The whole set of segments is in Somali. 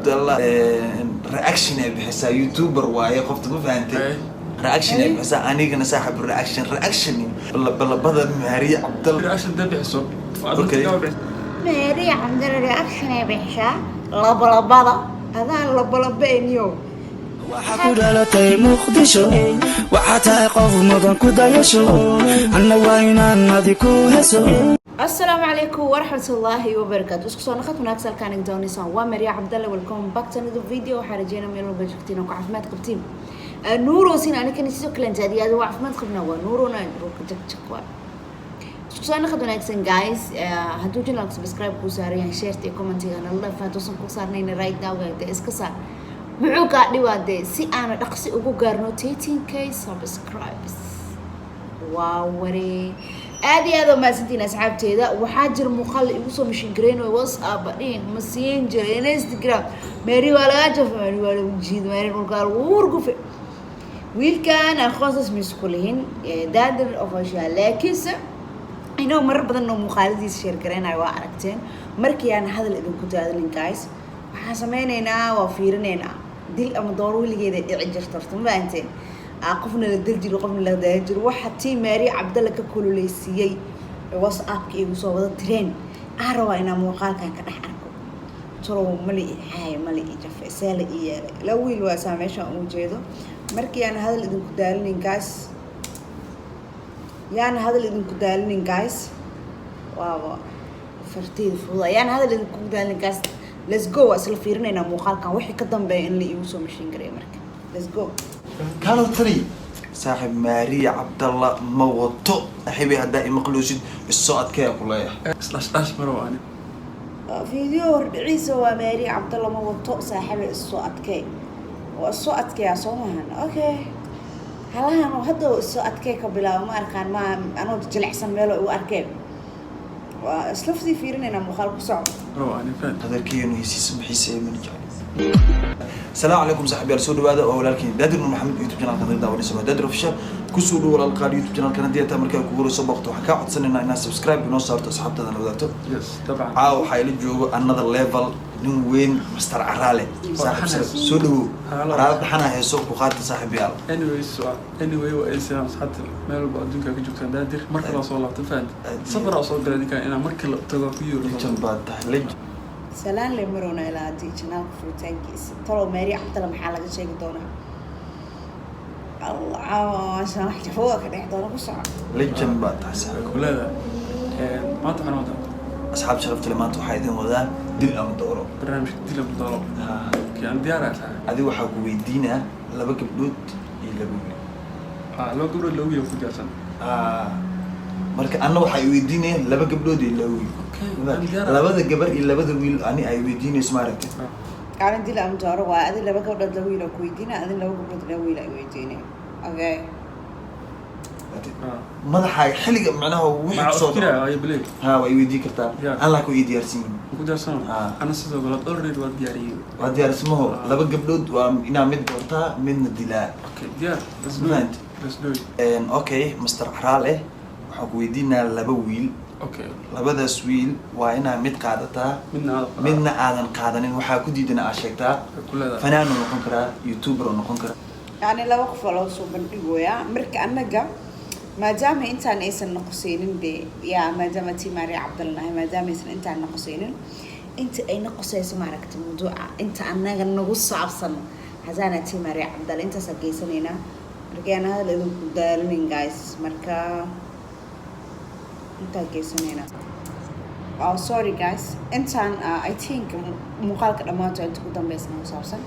Cabdalla reaction ay bixisaa, YouTuber waaye qofta, ma fahantay? Reaction ay bixisaa, anigana saaxib reaction labalabada Maariya Cabdalla. Reaction dee bixiso. Okay. Mary Cabdalla reaction ay bixisaa, labalabada adaa labalabeniyo. Waxaa ku dhalatay Muqdisho, waxaa tahay qof mudan ku dayasho, anna waa inaan adi ku heso. Asalaamu calaykum waraxmatullaahi wabarakaatu. Isku soo naqad wanaagsan. Halkaan ig doonaysaan waa Maria Cabdalle. Welcome back to another video. Waxaa rajeynaa meel walba joogtiin oo ku caafimaad qabtiin. Nuurosin anikani sidoo kale jaadiyaada waa caafimaad qabnaa, waa nuurona dhulka jagjag waa. Isku soo naqad wanaagsan, guys. Hadduu channelka subscribe kuu saaran yahay, shareta iyo commentiga nala dhaaf. Hadduusan kuu saarnayna, right now dee iska saar, muxuu kaa dhiwaa dee, si aana dhaqsi ugu gaarno 13K subscribes. Waa waree, aad iyo aad oo mahadsantihiin asxaabteeda. Waxaa jira muuqaal la igu soo mashin gareynayo WhatsApp dhihin, Messenger, Instagram: "Mary waa lagaa jafa, Mary waa lagu jiid, Mary dhulkaa lagu hurgufe." Wiilkan aqoonsaas ma isku lihin, Daadir Official, laakiinse inuu marar badan oo muuqaaladiisa share gareynayo waa aragteen. Markii aan hadal idinku daadinin, guys, waxaan sameyneynaa, waa fiirineynaa dil ama dooro. Weligeeda dhici jirto horta, ma fahanteen? Qofna la dil jiro, qofna la daadan jiro. Waxa tii Maari Cabdalle ka kululeysiiyey ee WhatsAppka igu soo wada tireen, aan rabaa inaan muuqaalkan ka dhex arko. Talow mali i xaay, mali i jafe, see la ii yeelay? La wiil waa saa meeshaan ugu jeedo. Markii aan hadal idinku daalinin, guys, yaan hadal idinku daalinin, guys, waaba farteyda fududa. Yaan hadal idinku daalinin, guys, let's go. Waa isla fiirinaynaa muuqaalkan wixii ka dambeeya in la iigu soo mashiin gareeyo. Marka let's go. Kalo three, saaxiib, Maariya Cabdalla ma wato. Saaxiibay, haddaa imaqloosid, isoo adkeeya ku leeyahay. Slash dash maro ani. Video hordhiciisa waa "Maari Cabdalla ma wato, saaxiiba isoo adkee". Waa isoo adkeeyaa, soo mahan? Okay, halahan oo hadda isoo adkee ka bilaabo, ma arkaan ma anoo jilicsan meelo igu arkeen. Waa isla sii fiirinaynaa muuqaal ku soco. Maro ani fan. Hadalkeenu hesiisa maxiisa mana jecel. Asalaamu calaykum, saaxiibyaal, soo dhawaada. Waa walaalkiin Daadir Nur Maxamed. YouTube channelka hadda daawanaysa waa Daadir Official. Kusoo dhow, walaal qaali, YouTube channelkan. Haddii ataa markaa kugu horeyso booqto, waxaan kaa codsanaynaa inaad subscribe inoo saarto, asxaabtaadana wadaagto. Yes, dabcan. Caawa waxaa ila joogo another level, nin weyn, Master Caraale. Saaxiib sare, soo dhawow. Halo. Caraale dhaxana heeso ku qaata, saaxiibyaal. Anyways, anyway, waa aysan asxaabta meel walba adduunka ka joogtaan. Daadir mar kale soo laabtay, fahant? Safar aa soo galay ninkan inaan mar kale tago ku yiro. Legend baad tahay, legend. Salaan le marowna ilaa haddii channelka furitaankiisa. Talow Maari Cabdalla maxaa laga sheegi doonaa? Allah, wax jafooga ka dhex doona. Ku soco. Legend baad tahay, saaxiib. Ku leedahay maanta waxaan wadaa Asxaab sharafta leh, maanta waxaa idin wadaa dil ama dooro. Barnaamijka dil ama dooro. Okay, aan diyaar saaxiib. Adiga waxaa ku weydiinaa laba gabdhood iyo laba wiil. Ah, laba gabdhood, laba wiil ku diyaarsan. Ah, marka anna waxaa i weydiinaya laba gabdhood iyo laba wiil. Okay, aan diyaar. Labada gabar iyo labada wiil ani ay weydiinayso, maaragtay? Ani dil ama dooro waa adi laba gabdhood laba wiil oo ku weydiina, adi laba gabdhood laba wiil ay weydiinay. Okay. Madaxaaga xilliga macnaha wixii maxaa kusoo fikiraya ay bilay. Ha, waa i weydii kartaa. Yeah. An laakin way ii diyaarsan yihiin. Ku diyaarsan. Ah. Ana sidoo kale already waa diyaariyey. Waa diyaarsamaho. Ah. Laba gabdhood waa inaa mid doortaa, midna dilaa. Okay, diyaar, let's do Right. it, let's do it. Okay, Master Caraale, waxaan ku weydiinaa laba wiil. Okay. Labadaas wiil waa inaa mid qaadataa, midna aad midna aadan qaadanin. Waxaa ku diidana aa sheegtaa. Ku leedahay. Fanaan uu noqon karaa, YouTuber uu noqon karaa. Yani laba qof waa loo soo bandhigoyaa. Marka annaga maadaama intaan aysan noqosaynin dee, yaa maadaama tii Maariya Cabdalla nahay, maadaama aysan intaan noqosaynin, inta ay noqosayso, maaragta, mawduuca inta annaga nagu saabsan hasaana tii Maariya Cabdalla intaasaa geysanaynaa. Marka yaan hadal idinku daalinin, guys, marka intaa geysanaynaa. Oh, sorry guys, intaan I think muuqaalka dhammaanto inta ku dambeysa nagu saabsan,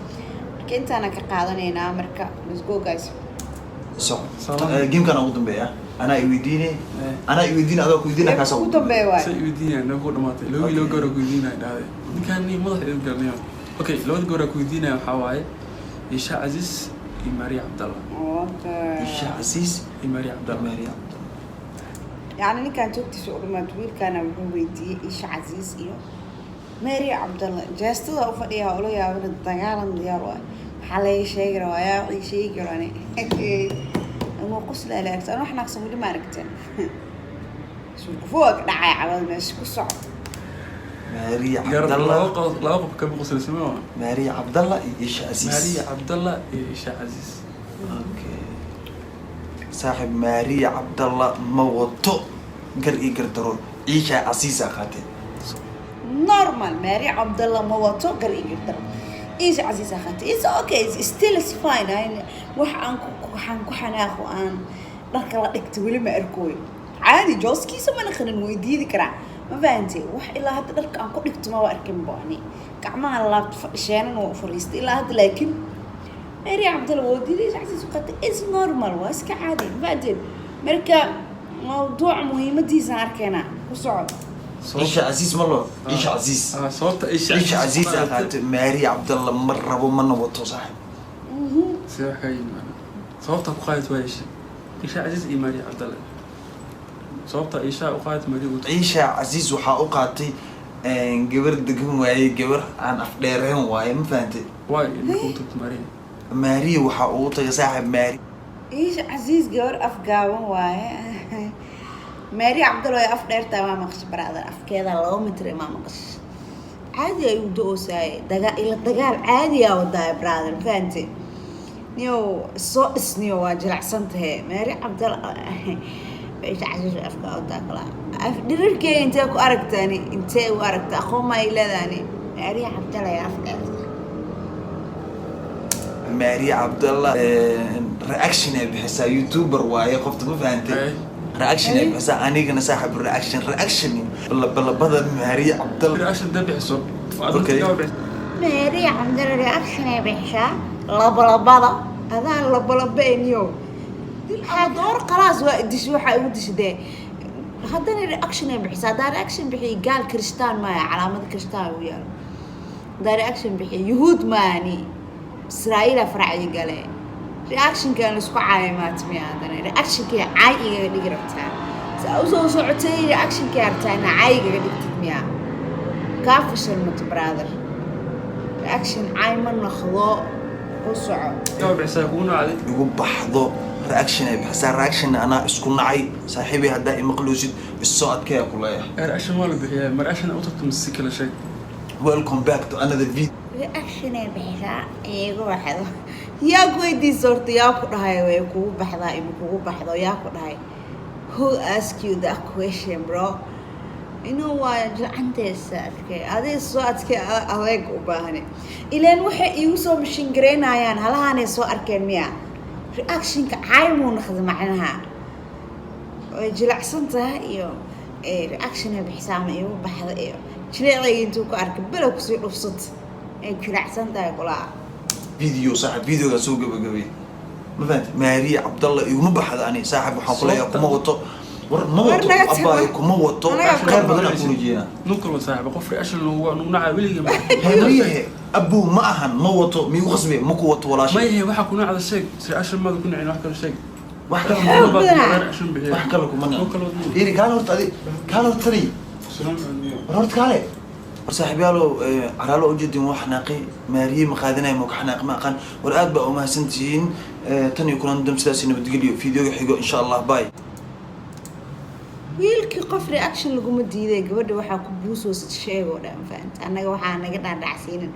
marka intaana ka qaadanaynaa. Marka let's go, guys. So Salaam. Gamekan ugu dambeeya anaa i weydiine, anaa i weydiine, adoo ku weydiina, kaasa ugu dambeeya waay. Say weydiinayaan ku dhamaatay laba wiil, laba gabar ku weydiinaya dhahday ninkaan ni madaxa idin galnayo. Okay, labada gabar ku weydiinaya waxaa waaye Isha Aziz iyo Maria Cabdalla. Okay. Isha Casiis. Iyo Maria Cabdalla. Maria Cabdalla. Yani ninkan joogtiisa u dhamaatay, wiilkaana wuxuu weydiiyey Isha Casiis iyo Mary Cabdalla. Jeestada u fadhiya ula yaabana, dagaalan diyaar u ah. Maxaa laga sheegi rabaa? Yaa ii sheegi karo? Ani ama qoslaa la aragta, ana wax naaqsan weli ma aragteen. Suurkufoog dhacay cabad meesha ku soco. Maariya Garab Cabdalla. Laba qof, laba qof kama qoslaysa ma? Maariya Cabdalla iyo Isha Casiis. Maariya Cabdalla iyo Isha Casiis. Okay saaxib, Maariya Cabdalla ma wato gar iyo gardaro, Ciisha Casiisa qaatay. Normal, Mary Cabdalla ma wato gar iyo gardaro, Iisha Casiis akhati. It's okay, it's still is fine. Wax aan ku waxaan ku xanaaqo aan dharka la dhigto weli ma arkooyo. Caadi jooskiisa mana qanin, way diidi karaa, ma fahantay? Wax ilaa hadda dharka aan ku dhigto maba arkin bo ani, gacmaha laabto fadhisheenan waa u fariistay ilaa hadda, laakiin Mary Cabdalla waa diiday, Iisha Casiis u qaatay. It's normal, waa iska caadi, ma fahanteen? Marka mawduuca muhiimadiisaan arkaynaa, ku soco. Ciisha Casiis ma loo, Ciisha Casiis. Ah, sababta Isha Ciisha Casiis aa qaatay. Maariya Cabdalla ma rabo mana wato, saaxib. Sidee wax kaa yimid macnaha? Sababta ku qaadat waa Isha Casiis iyo Maariya Cabdalla, sababta Isha u qaadat Maariya u Ciisha Casiis waxaa u qaatay gabar degan waaye, gabar aan afdheereen waaye, ma fahantay? Waay marka u tagto Maariya. Maariya waxaa ugu tagay, saaxib, Maari Iisha Casiis gabar afgaaban waaye, Maari Cabdalla way af dheertaa, maa maqasho brother? Afkeeda 2 mitir maa maqasho? Caadi ayuu do-oosaayay, dagaa ila dagaal caadi aa wadaaya brother, ma fahantay? Niyow soo dhisniyo, waa jilacsan tahe. Maari Cabdalla, Iisha Casiis way afka wadaa kala af dhirirkeega. Intee ku aragtaani? Intee u aragta? Aqoon maa ay leedaani? Maari Cabdalla ayaa af dheerta. Maariya Cabdalla reaction ay bixisaa, youtuber waaye qofta, ma fahantay? Ay. Reaction ay bixisaa, anigana saaxib reaction labalabada Maariya Cabdalla. Reaction da bixiso. Okay. Maari Cabdalla reaction ay bixisaa, labalabada adaan labalabeniyo dil ama door, khalaas waa dish, waxaa igu dishidee. Haddana reaction ay bixisaa, haddaa reaction bixiyo gaal kristaan maaya, calaamada kristaan ugu yaalo. Haddaa reaction bixiyo yuhuud maani, Israa'iila faracii gale. Reactionkan laisku caaya maatmiya? Haddana reactionkii caay igaga dhigi rabtaa, saa usoo socotay reactionkii rabtaa inaa caay igaga dhigtid miyaa? Kaa fashilmato brother, reaction caay ma noqdo, ku soco. Yaa bixisaa kugu nacday. Igu baxdo reaction ay bixisaa, reaction anaa isku nacay. Saaxiibay, haddaa imaqloosid, issoo adkeeya ku leeyahay. Reaction waa la bixiyaa, ma reaction u tagto mise si kale sheeg. Welcome back to another video. Reaction ay bixisaa iigu baxdo, yaa ku weydiisa horta? Yaa ku dhahay way kugu baxdaa ima kugu baxdo? Yaa ku dhahay? Who ask you that question, bro? Inuu waa jilcanteesa adkay, adiga soo adkay, adeeg u baahane. Ilaan waxay iigu soo mashin garaynayaan halahaanay soo arkeen miya? Reactionka caay muu noqda macnaha? Way jilacsan tahay iyo reaction ay bixisaa ama iigu baxda iyo jileecayga intuu ku arkay belo kusii dhufsat ay jilacsan tahay kulaa. Video saaxib, videogaa soo gabagabay, ma fahanti? Maariya Cabdalla iguma baxda ani, saaxib, waxaan ku leeyahay kuma wato. War ma War wato. naga tago. Abaayo, kuma wato. Anaga khayr badan aan kula jeedaa. Nukul saaxiib, qof reaction nagu nacay weligii ma Maariyahe abuu ma ahan, ma wato, miigu khasbe, ma ku wato walaashay. Ma yahay waxa ku nacda sheeg, reaction maada ku nacin, wax kale sheeg. Wax kale Xoog ma badanaa. Reaction bixiya. Wax kale kuma Wax kale nacin. wadno. Iri kaale horta, adi kaale horta tani. Salaam calaykum. War horta kaale, war saaxiibyaalow, caraalo ujeedin waa xanaaqay. Maariye ma qaadanayo, ma ka xanaaqi, ma aqaan. War aad baa umahadsantihiin. Tan iyo kulan dam, sidaasi nabadgelyo, videoga xigo insha Allah, bye. Wiilkii qof reaction laguma diiday, gabadha waxaa ku buusoosid sheegoo dhan fahanta. Annaga waxaa naga dhaadhacsiinin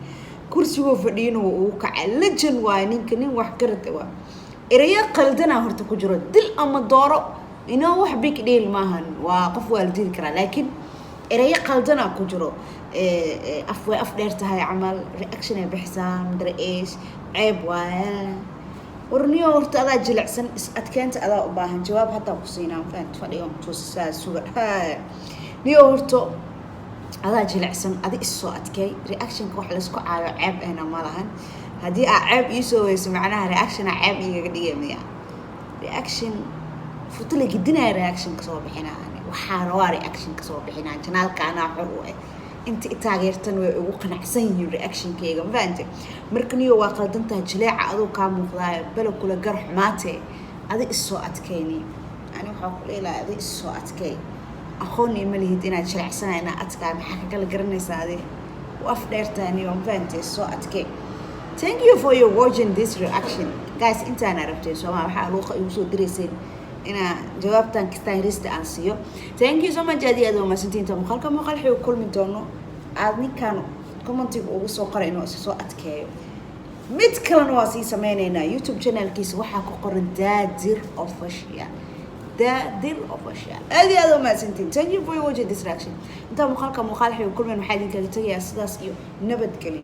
kursigoo fadhiyana waa ugu kacay. Lejan waaye ninka, nin wax garad waa. Erayo qaldanaa horta ku jiro, dil ama dooro inoo wax big deal maahan, waa qof waa la dili karaa, laakiin erayo qaldanaa ku jiro. Af way af dheer tahay camal, reaction ay bixisaa, madara eesh, ceeb waaye. Warniyo horta adaa jilicsan, is adkeynta adaa u baahan. Jawaab hataa ku siinaa, fahant? Fadhiga tuusisaa suga. Niyo horta adaa jilicsan, adi is soo adkeey. Reactionka wax laysku caayo ceeb ahna ma lahan. Haddii aa ceeb iisoo weyso, macnaha reactiona ceeb igaga dhigay miya? Reaction futo la gedinaya, reaction kasoo bixinaa. Waxaa rabaa reaction kasoo bixinaa, channelka anaa xor u ah. Inta i taageertan way ugu qanacsan yihiin reactionkayga, ma fahante? Marka niyo waa qaldantahay, jileeca aduu kaa muuqdaayo, belo kula gar xumaatee, adi is soo adkayni. Ani waxaa ku leelahay adi is soo adkay. Aqoon ima lihid inaad jilecsana inaa adkaay, maxaa ka kala garanaysaa? Adi u af dheertahay niyo, ma fahante? Soo adkay. Thank you for your watching this reaction, guys. Intaana rabtay sooma? Waxaa luuqa igu soo dirayseen inaa jawaabtan kastaan rista aan siiyo. Thank you so much, aad iyo aad waa mahadsantihiin. Inta muuqaalka muuqaal xig kulmi doono. Aad ninkan commentiga ugu soo qoray inuu isa soo adkeeyo. Mid kalena waa sii sameyneynaa. YouTube channelkiisa waxaa ku qoran Daadir Official, Daadir Official. Aad iyo aad u mahadsantiin. Thank you for your watching this reaction. Intaa muuqaalka muuqaal xigay kulmeen, waxaa idinkaga tegayaa sidaas iyo nabadgelyo.